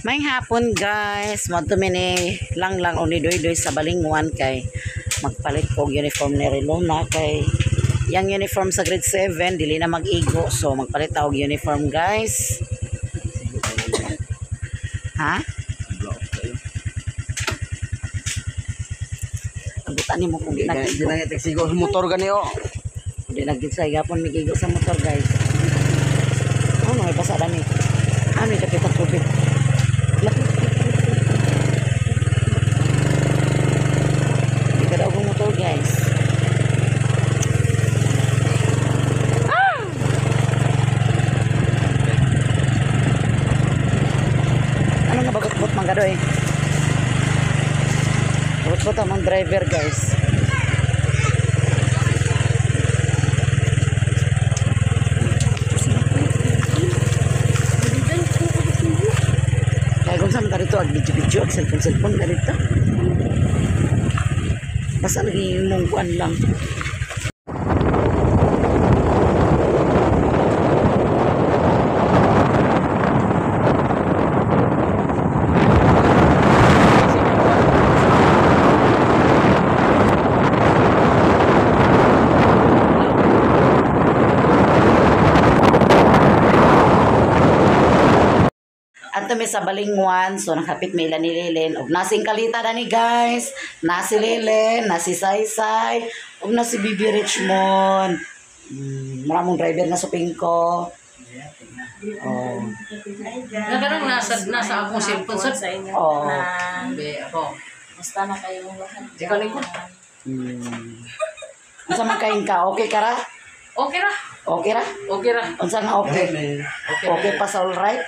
May hapon, guys, mo ni lang lang og ni Doy sa Balingwan kay magpalit ko og uniform ni Relona kay yang uniform sa grade 7 dili na mag-igo, so magpalit ta og uniform, guys. Ha? Abutan nimo kung di Di nag-igo. na nagsigo sa motor gani oh. Di nagid sa gapon migigo sa motor, guys. Ano may pasada ni? Ano yung kapit ang tubig? Hindi ka daw motor, guys. Ah! Ano nga bagot-bot man ka doy? Bagot-bot ang driver, guys. Kaya kung saan ka dito, ag video-video, ag cellphone-cellphone ka dito. Basta naging mong kuan lang. Adto mi sa Balingwan, so nakapit mi ila ni Lilen. Og nasing kalita na ni, guys. Nasi Lilen, nasi Saysay, og nasi Bibi Richmond. Maramong driver na suping ko. Oh. Nakarang nasa akong cellphone sa sa inyo. Oh. Be ako. Basta na kayong lahat. Di ka lingkod. Unsa man kain ka? Okay ka ra? Okay ra. Okay ra? Okay ra. Unsa nga okay? Okay pa sa all right?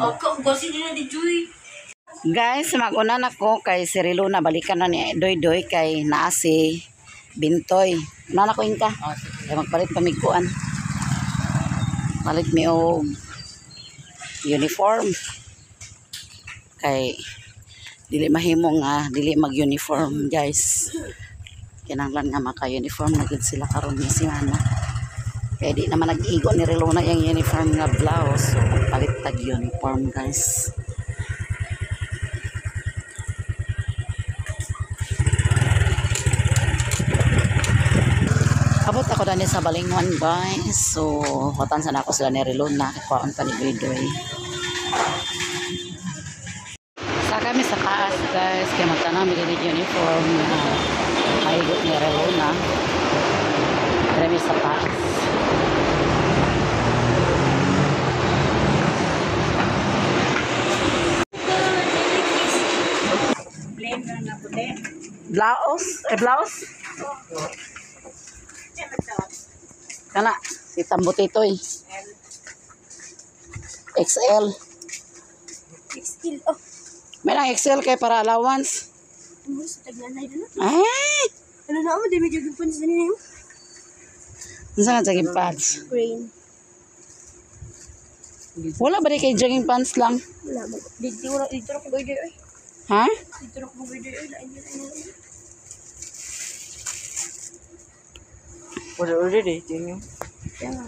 Ako, kasi di na di Joy. Guys, mag-una na ko kay si Riluna, balikan na ni Doy Doy kay naa si Bintoy. Una na ko inka. Ah, sige. Kay magpalit pa mig kuan. Palit mi og uniform. Kay dili mahimo nga dili mag-uniform, guys. Kinahanglan nga maka-uniform na gid sila karon nga semana. Kay di naman nag-igo ni Relona yung uniform nga blouse. So magpalit tag uniform, guys. Abot ako dani sa Balingwan, guys. So, hutan sana ako sila ni Relona. Kuhaan pa ni Doy. Sa kami sa taas, guys. Kaya magtanaw mi dili uniform na maigot ni Relona. Kami sa taas. Blame na na puti. Blouse? Eh, blouse? Kana, si Tambutitoy. XL. XL. Oh, May lang XL kay para allowance. ano sa taglanay doon? Ay! Ano na ako, di medyo gipon sa ninyo. Unsa nga jogging pants? Green. Wala ba di kay jogging pants lang? Wala mo. Dito na, dito na ko order oy. Ha? Dito na ko order oy. Lain yun, lain yun. Order order eh, yun yung. Kaya nga.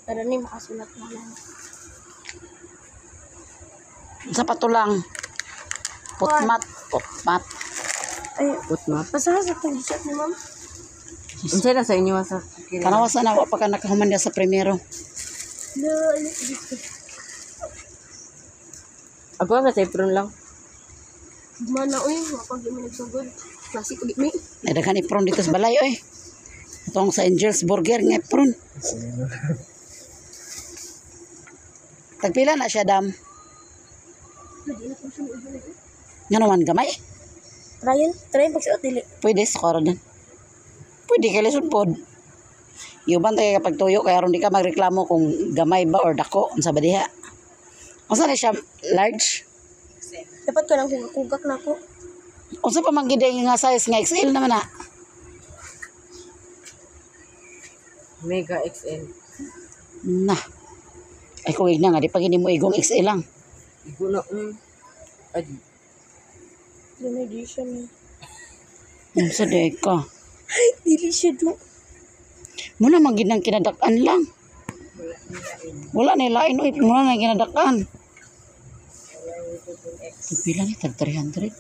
Para ni makasulat na lang. Sa patulang. Putmat. Putmat. Ay, Putmat. pasaha sa itong chat ni ma'am. Unsa na sa inyo sa Kanawa sa na, wa pa ka nakahuman niya sa primero. No, ano, dito. Ako nga sa ipron lang. Mana oy, mapag mo nagsugod. Klase ko mi. Ay, daghan ipron dito sa balay, oy. Itong sa Angel's Burger nga ipron. Tagpila na siya, dam. Nga naman gamay. Trial, trial pagsuot dili. Pwede, sa din. Pwede kay lisod pod. Yuban tayo kapag tuyo, kaya ron di ka magreklamo kung gamay ba or dako. Unsa ba diha? Unsa na siya? Large? Dapat ko lang kugak na ako. Unsa pa man gid nga size nga XL naman na? Mega XL. Na. Ay kung igna nga di pa gini mo igong XL lang. Igo na. Ay, Di na di siya ni. Unsa di ka? Dili siya do. Muna man gid nang kinadak-an lang. Wala na lain oy, muna na kinadak-an. Pila ni tag 300?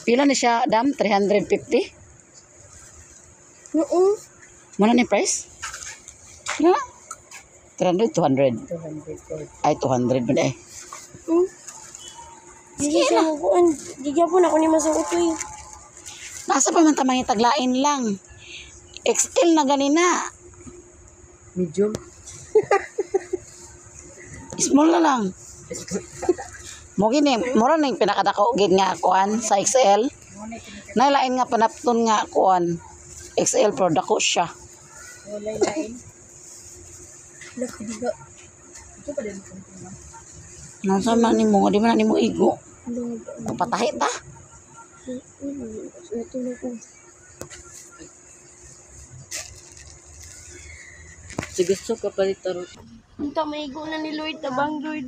Pila ni siya, Dam? 350? Oo. Muna ni price? Pila na? 300, 200. 200. Ay, 200 ba na eh. Di siya mo kuan. Di gyapon ako ni masuot oy. Nasa pa man tamang taglain lang. XL na ganina. Medium. Small na lang. Mo gini, mura ning pinakadako gid nga kuan sa XL. Nailain nga panapton nga kuan. XL pero dako siya. Nakadiga. Nasa man nimo, di man na nimo igo. Patahi ta. Natulog ko. Si gusto ka palit aro. Unta maigo na ni Lloyd tabang Lloyd.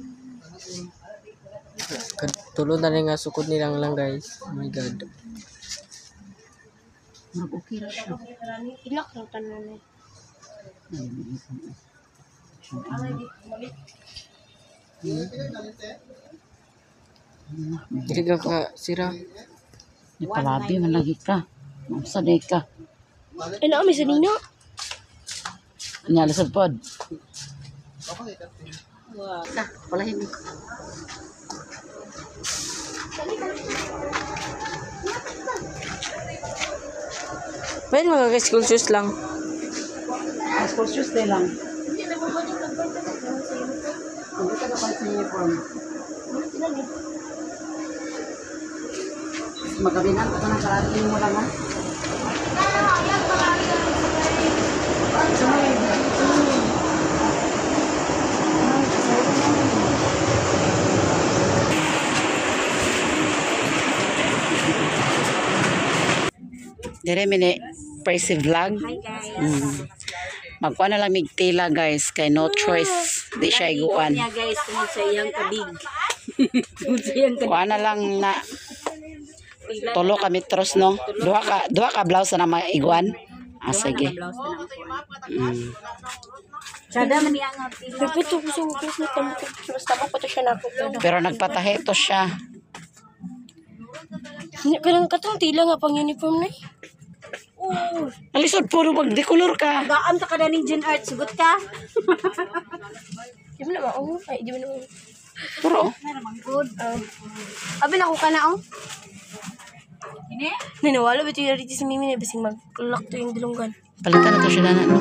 Tulo na rin nga sukod nilang lang, guys. Oh my God. Murag okay ra siya. Ilak lang tanan ni. Dili ka ka sira. Ni palabi man lagi ka. Unsa day ka? Ay naa may sa nina. Nya lisod pod. Ka, palahin ni. Pwede mga guys, school shoes lang. School shoes day lang. Hindi ka na sa uniform. Magabinan ka ng karating mo lang ha. Dire mi ni Percy Vlog. Hi guys. Magkuha na lang mig tila guys kay no choice di siya iguan. Niya guys, tungod sa iyang kabig. Tungod sa iyang kabig. Kuha na lang na tulo ka metros no. Duha ka blouse na maiguan. Ah, sige. Blouse na lang po. Sada man niya nga pila. Dapat ko sa class na tamo ko. Basta mo pa to siya nako. Pero nagpatahi to siya. Kanang katong tila nga pang uniform na eh. Oo. Alisod puro magdikolor ka. Gaam ta kada ning June Art sugot ka. Di mo na mao. Ay di mo na mao. Puro. Good. Abi na ko ka na oh. Ini? Nanawala ba ito yung rito sa Mimi na basing mag-lock to yung dalunggan. Palitan na to siya na no.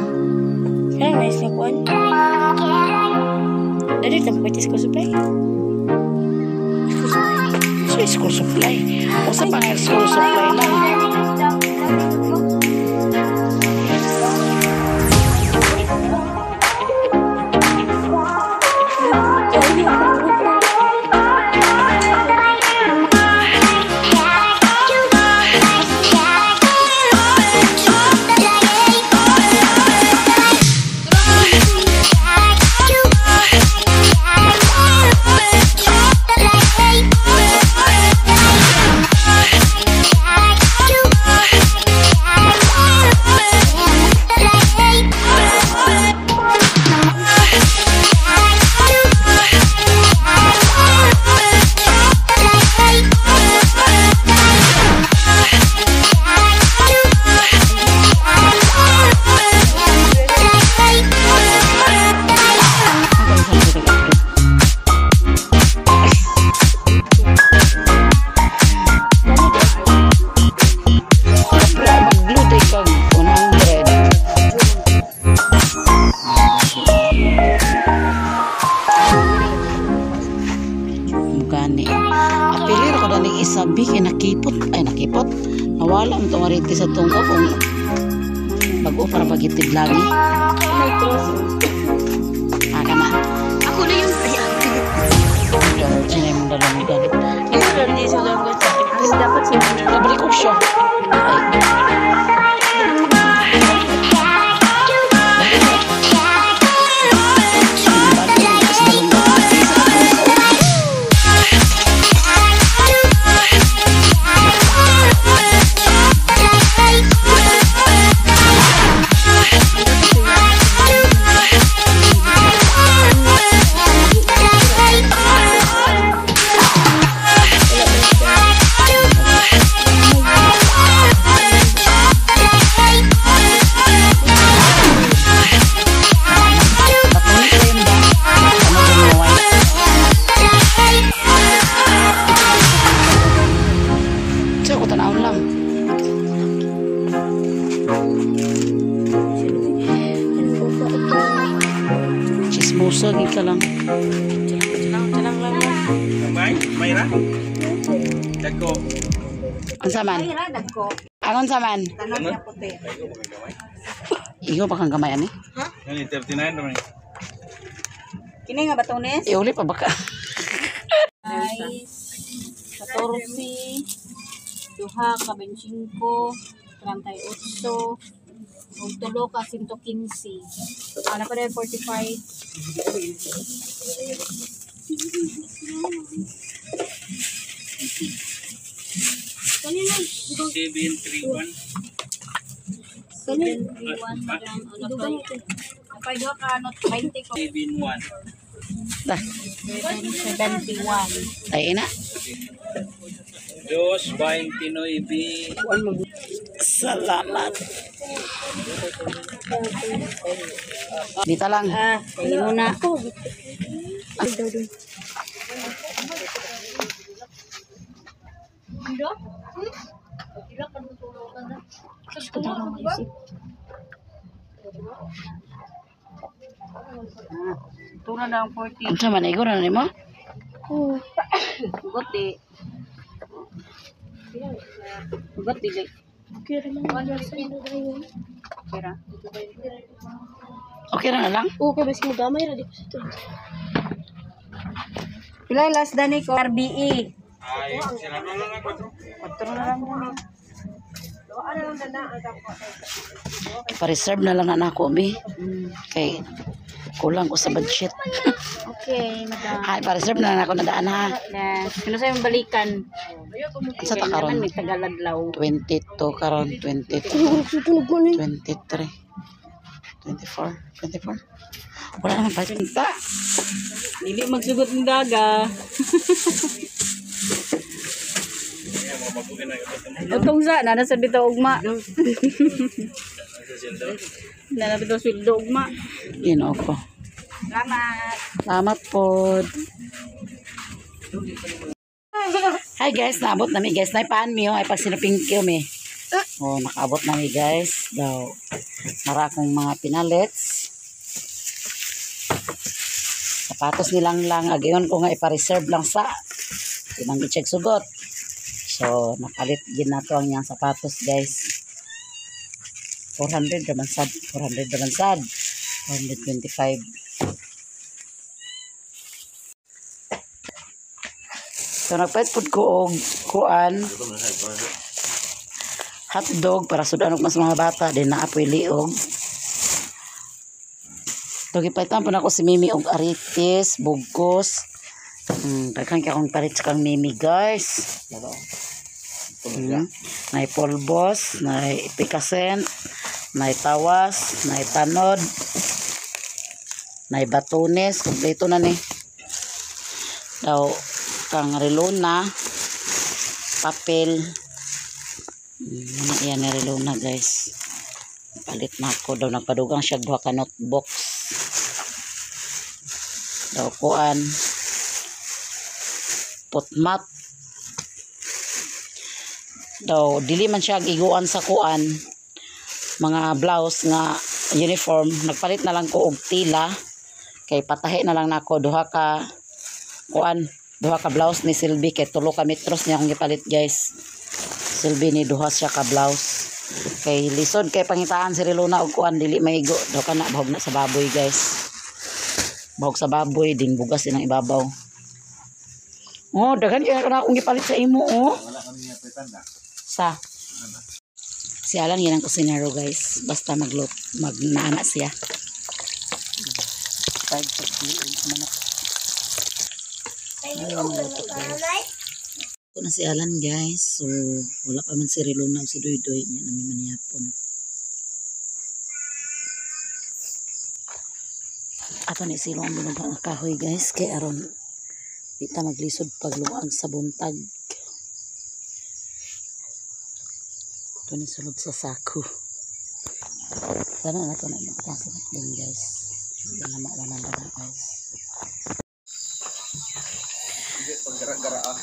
Kaya nice na kuan. Dali na pwede ko supply. So, school supply. Usa pa nga school supply lang. Mag-glue day kag 100. Gani. Apilir ko daning isabi kay nakipot ay nakipot. Nawala ang tong ariti sa tungko kung bago para pagitid lagi. Ah, kana. Ako na yung ay, Sino yung dalanggan? Hindi sa dalunggan sa akin. Dapat siya. Nabalik ko siya. Ay. Chismosa gid ka lang. Chalang lang lang. May? Mayra? Dagko. Unsa man? Angon sa man? Ano? Igo pa kang gamay ani? Yan, 39 naman. Kini nga batones? Iuli pa baka. 14, duha ka 25, 38, ug tulo ka 115. Ano pa rin 45. Kanina, 731. 71 madam. Ano pa? Napay duha ka ano 20 ko. 71. Ta, 71. ay ina. Dos, 29. Salamat. Dito lang. Ah, kayo muna. Tuna na ang 40. Unsa man igo na nimo? Oh, Hugot di. Hugot di. Di. kira man ang sa inyo. Kira. Okay ra na lang. Okay, basi mo gamay ra di ko sa to. Pila yung last dani ko? RBE. Ay, sila na lang ako. Patro na lang dani. Pa-reserve na lang na nako mi. Kay kulang ko sa budget. Okay, madam. Ay, pa-reserve na lang ako na daan ha. Na, sino sa yung balikan? Unsa ta karon? May Tagaladlaw. 22 karon, 22, Tunog ko ni. 23, 24, 24. Wala naman pa. Ta. Dili magsugot ng daga. Utong sa, nana sa bitaw ugma. Nana bitaw sweldo ugma. Ginoo ko. Salamat. Salamat po. Hi guys, naabot na mi guys. Naipaan mi oh, ay pag sinupingkyo mi. Oh, nakaabot na mi guys. Daw, mara akong mga pinalets. Sapatos nilang lang. Agayon ko nga ipa-reserve lang sa tinang i-check sugot. So, nakalit gin na to ang iyang sapatos guys. 400 raman sad, 400 raman sad. 425. So nagpait pud ko og kuan hotdog para sudan og mas mga bata din naapoy liog. So gipaitan po nako si Mimi og aritis, bugkos. Daghan kay akong palit sa kang Mimi guys. Nay polbos, nay pikasen, nay tawas, nay tanod, nay batunes, kompleto na ni. Daw kang relona, papel. Muna yan ni relona guys. Palit na ako daw nagpadugang siya duha ka notebox. Daw kuan potmat. Daw dili man siya iguan sa kuan mga blouse nga uniform, nagpalit na lang ko og tila kay patahi na lang nako duha ka kuan, duha ka blouse ni Silvi kay tulo ka metros niya akong gipalit guys. Silvi ni duha siya ka blouse kay lisod kay pangitaan si Rilona og kuan dili maigo daw kana bahog na sa baboy guys. Bahog sa baboy ding bugas inang ibabaw. Oh, daghan kay na akong gipalit sa imo oh. Sa si Alan yan ang kusinero guys. Basta maglut magnaana siya. Pag manok. Ayun, maluto guys. Ito na si Alan guys. So, wala pa man si Rilona o si Doy Doy. Niya namin manihapon. Ato ni silong ang binuga nga kahoy guys. Kay aron di ta maglisod pagluag sa buntag. Ito ni sulod sa sako. Sana na ito na ibigtas din guys. Hindi na mawalan na guys.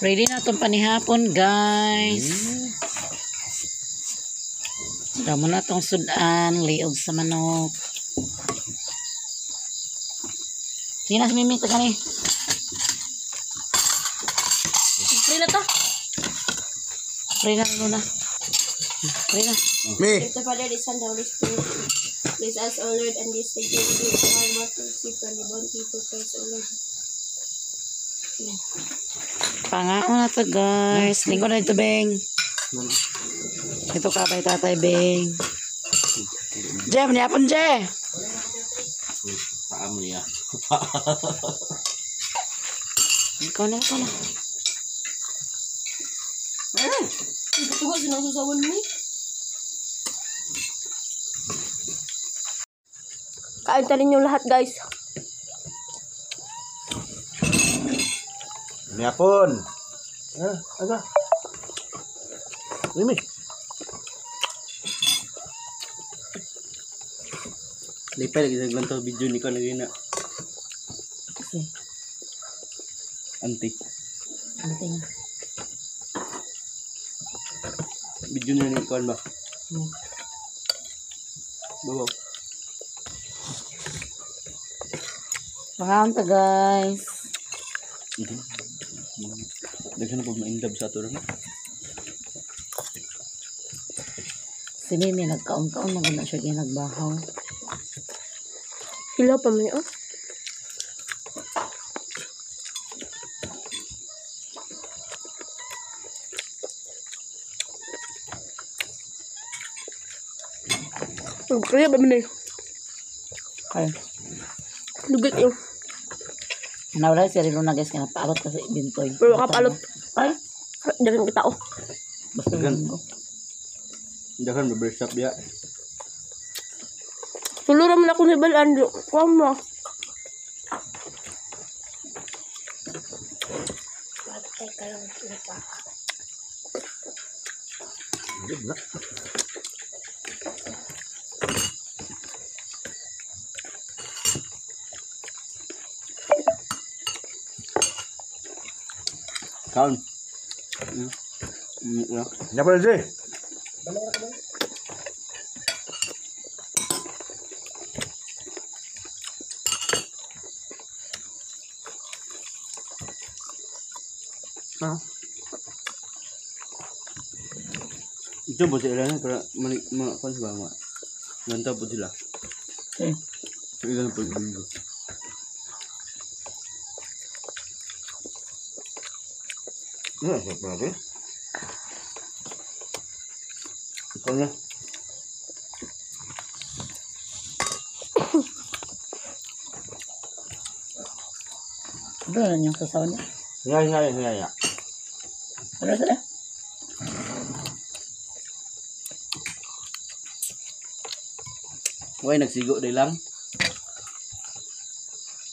Ready na itong panihapon guys. Damo na itong sudan, liog sa manok. Sige na si Mimi, taga ni. Pray na ta. Pray na Luna. Pray na. Me. The Father, the Son, the Holy Spirit. Bless us, O Lord, and this day give us our what to receive from the bounty to Christ, O Lord. Pangaon na to guys. Linggo na ito, Beng. Ito ka kay Tatay Beng. Jeff, niyapon, Je. Paa mo niya. Ikaw na, ikaw na. Tugo, sinasusawan mo eh. Kain ta ninyo lahat, guys. Niyapon. Ah, aga. Mimi. Lipay lagi sa glantaw video ni ko lagi na. Kasi, Anti. ante nga. Video na ni ko ba? Babaw. Pangaon ta, guys. Daghan po maindab sa ato ron. Si Mimi, nagkaon-kaon. Maganda siya ginagbahaw. Hila pa man oh. Kaya ba man eh? Okay. Lugat yun. Nawala si Luna, guys. Kaya napaalot kasi bintoy. Pero kapalot. Ay, Dagan kita oh. basta Dagan. ko. Daghan barber shop ya. Tuluran man ako ni Balan. Kuha mo. Good na. Kaon. Ya. Niyapon Je. Ah. Ito po sila na para mali ma kan ba ma. Ganta po sila. Okay. Ito na po yung Sarap natin. Ikaw na. Ano na niyang sasawa niya? Hinga, hinga, hinga, hinga. Ano sila? Why nagsigo day lang?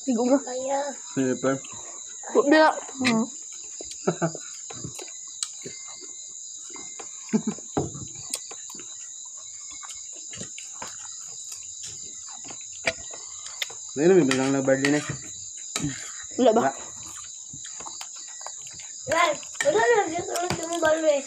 Sigo nga. Slipper. Bila. Ngayon may bilang na barley na. Wala ba? Wala na, dito lang mo balwe.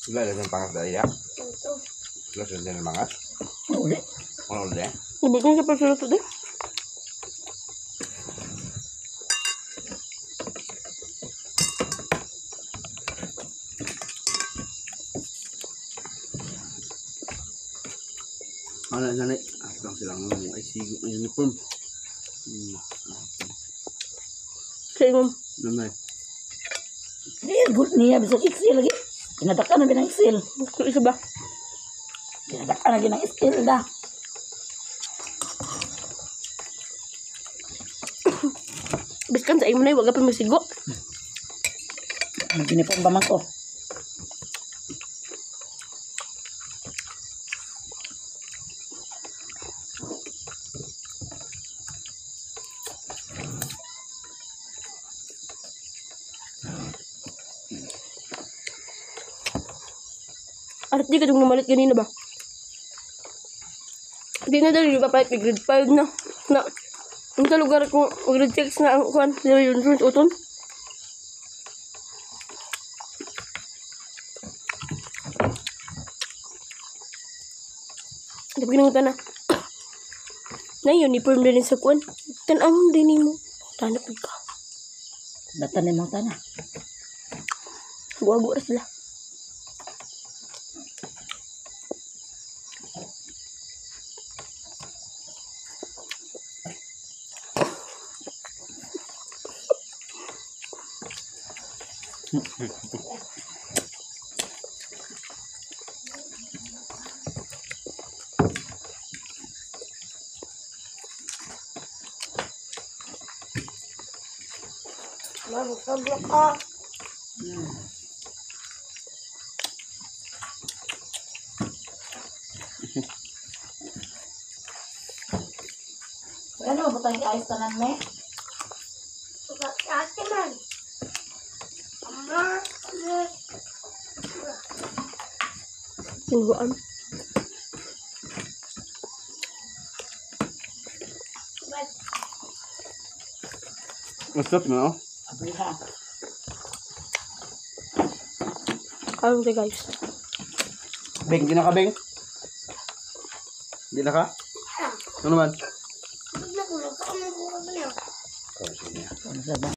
Wala lang yung pangas dahil ya. Wala siya din ang mangas. Uli. Wala ulit eh. Ibig ko sa pagsulot din. Ano na na. Ah, lang sila ng ay sigo ang uniform. Sa ingon. Nanay. Eh, good niya. Bisag Excel lagi. Kinadaka na binang Excel. Kung isa ba? Kinadaka na ginang Excel da. Biskan sa ingon na wag pa masigo. Mag-uniform ba man ko? Arat di ka itong namalit ganina ba? Di na dali, papalit may grade 5 na. Na, ang sa lugar ko, grade 6 na ang kwan, yun yun, uton. Dapat ginangutan na. Na uniform din sa kwan. Tanawon din mo. Tanap ka. Datan ni mong tana. Guwago ra sila. Ano ba tayong ayos tanan me? Sinuhaan. What's up now? Abriha. Karon siya guys. Beng, di na ka, Beng? Di na ka? Ano naman? Ano sa ba?